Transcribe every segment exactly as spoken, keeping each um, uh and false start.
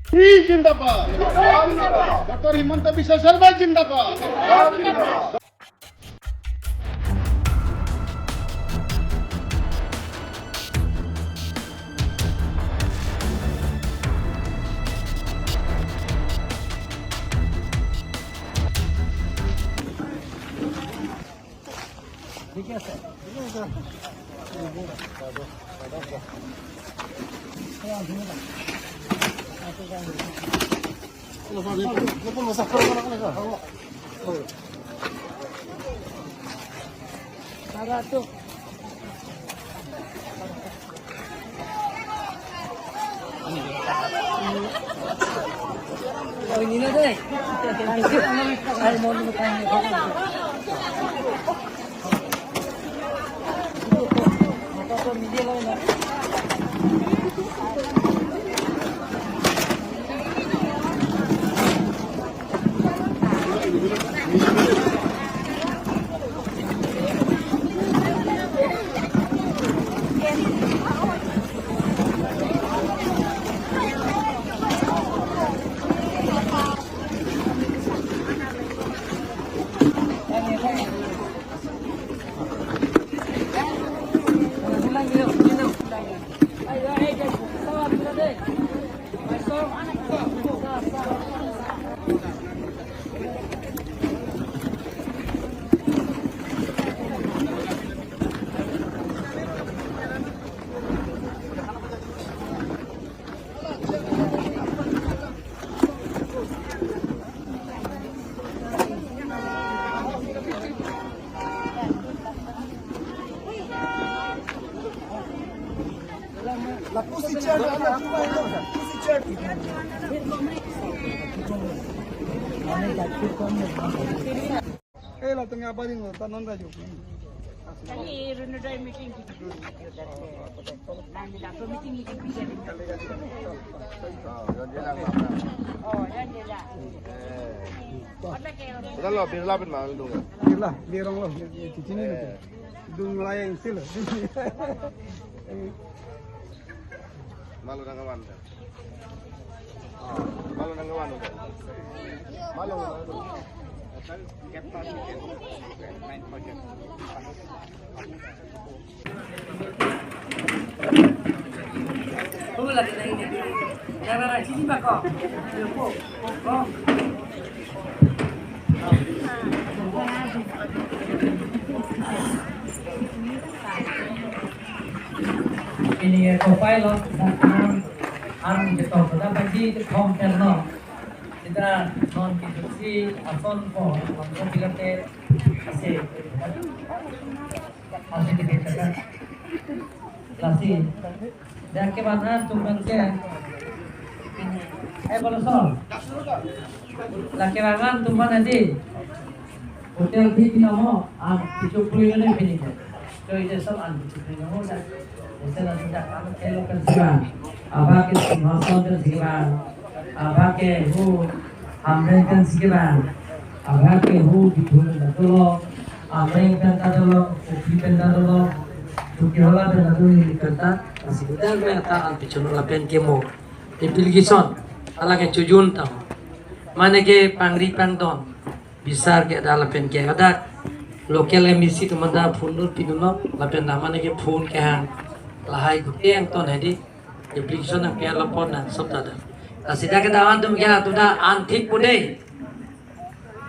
P zindabad. Doctor Himanta Biswa Sarma zindabad. Eh, latum ya baring lo, tanon raju. Kali Arunodoi meeting kita. Nang di dapur meeting, meeting bisa. Oh, dan dia lah. Udah lo, biar lapin mah, lu dong. Biar lah, biar orang lo, di sini lo. Dung layang sih lo. Malu nang kawan. Malu nang kawan. Malu nang kawan. Ini ya, kopai lo, datang, arang jetok, sudah bagi ke kom terno. Kita non kita si ason ko, ason pilate, asik, asik kita kan. Lasi, dan kebangan tumben ke. Eh, kalau sol. Laki rangan tumben adi. Hotel di pinamo, ah, pichuk puli ne pini. Choi je sol an pichuk puli namo sa. Hotel an sudah kami kelo kan siwa. Abah ke singhason kan siwa. Abah ke hu hamren kan siwa. Abah ke hu di puli na dolo. Hamren kan ta dolo. Kopi kan ta dolo. Tuki hola kan ta dolo ni kan ta. Masih kita ke ta an pichuk lapen kemo. Application. Ala ke chojun ta. Mane ke pangri pangdon. Bisar ke dala pen ke hadak local M A C atum anta phone lut pidunlo lapen damane ke phone kehang lahai guteng ton hedi application nangpi-arlo pon nang sob ta dak. Lasi dak ke dawan atum ke atum ta an thik pu dei.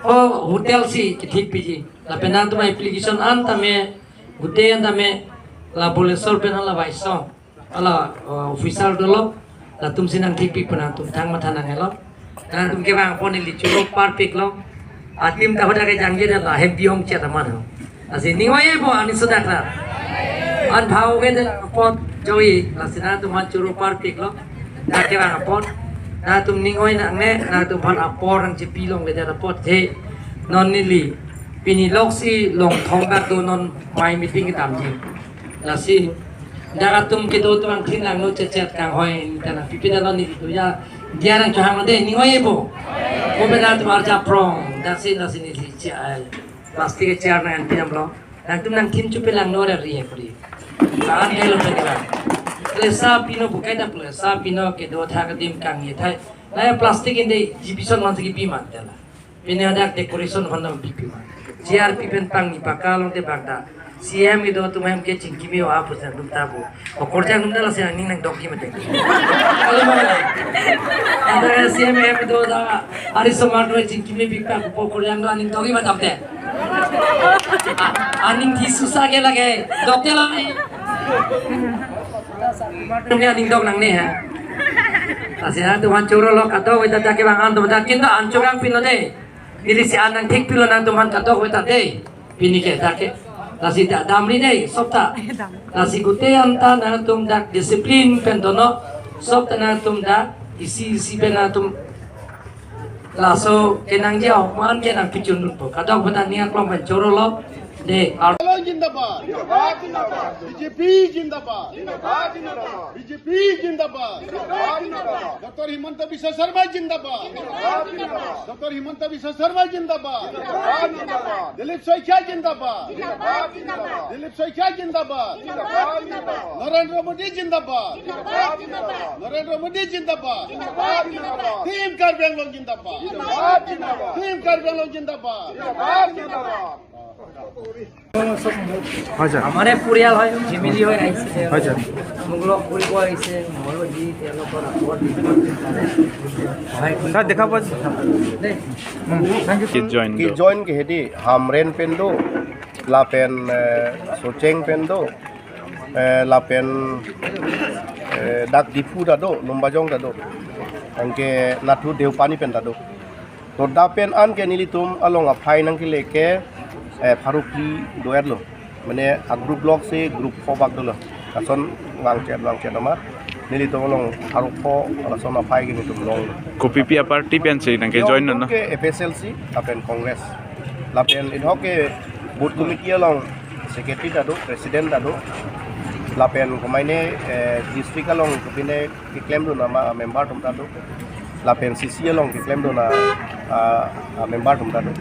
O hotel si kethik piji lapen nangtum application an tame guteng an tame la Bholeswar pen hala Baisong. Hala, uh, officer dolo, latum si nangthikpi pu nangtum thang matha nanghelo. Nangtum kevang pon ili choro parpiklo. Atim ta hoda ke jangje dala hem bihong chet aman ho. Lasi ning oi-e bo ani sudak ra. An bhau ke de pot joi, lasi nangtum an choro parpiklo. Nang kevang pon. Nangtum ning oi nangne, nangtum aphan apor nangchepi longle de pot he. Non neli pini loksi Longthong dak do non mai meeting kedamji. Lasi dak atum kedo atum angthin langno chechet kanghoi ta nangpipe dalo neli do ya. Dia nangchohang de ning oi-e bo. Ko beda atum arja prong. Dak si, dak si neli si ai. Plastic ke chair nang anpinamlo. Nangtum nangthin chupe langno ra ri he kori. Saan helo pe kira. Plesa pino bukai da plesa pino kedo thak adim kangni thai. Naya plastic inde exhibition man si kipi ma tela. Pini ada decoration aphan dam pipi ma. Chair pi pen pangni paka along te bang ta. C M kedo atum hem ke chingkimi wa pusen dum ta bu. Okorjang dum ta lasi aning nangdokji mate. Kali ma. Ada C M hem kedo ta ari somar do chingkimi bikta bu okorjang do aning dokji mate te. A-, aning thi susa ke lage. Dokte lagi. Ini aning dok nangne ha. Lasi ha tuhan choro lo kadok weta ta ke bang an tuhan ta kinta an chorang pin lo de. Ili si an nangthik pin lo nangtum aphan kadok weta de. Pini ke ta ke. Lasi ta damri de sop ta. Lasi gute an ta nangtum dak discipline pen dono. Sop ta nangtum dak isi isi pen nangtum laso kenangji aman ke nangpichun dunpo. Kadok bena ning aklong pen choro lo. De, ar- Hello, zindabad. Zindabad, zindabad. B J P zindabad. Zindabad, zindabad. B J P zindabad. Zindabad, zindabad. Doctor Himanta Biswa Sarma zindabad. Zindabad, zindabad. Doctor Himanta Biswa Sarma zindabad. Zindabad, zindabad. Dilip Saikia zindabad. Zindabad, zindabad. Dilip Saikia zindabad. Zindabad, zindabad. Narendra Modi zindabad. Zindabad, zindabad. Narendra Modi zindabad. Zindabad, zindabad. Team Karbi Anglong zindabad. Zindabad, zindabad. Team Karbi Anglong zindabad. Zindabad, zindabad. হয় ছাৰ। আমাৰে পৰিয়াল হয়, ফেমিলি হৈ আহিছে। হয় ছাৰ। মোক লগ কৰিব আহিছে, ময়ো যি তেওঁলোকৰ আগত সহায় কৰিম। ছাৰ, দেখা পোৱা দেই। Ki join do. Ki join ke hedi, Hamren pen do, lapen, eh, Socheng pen do, eh, lapen, eh, dak Diphu ta do, Lumbajong ta do. Anke Nathu Deopani pen ta do. To dak pen an ke nelitum along aphai nangkele ke, eh, pharo phli do-et lo. Mane a group lok si group pho bak dolo. Lason vangchet vangchet amat. Nelitum along pharo pho lason aphai ke nelitum long. Kopipi a party pen si nangke join non, no? Ke F S L C, lapen Congress. Lapen idhok ke booth committee along secretary ta do, president ta do. Lapen komaine, eh, district along kopine keklem dun ama member atum ta do. Lapen C C along keklem dun a, a, a member atum ta do.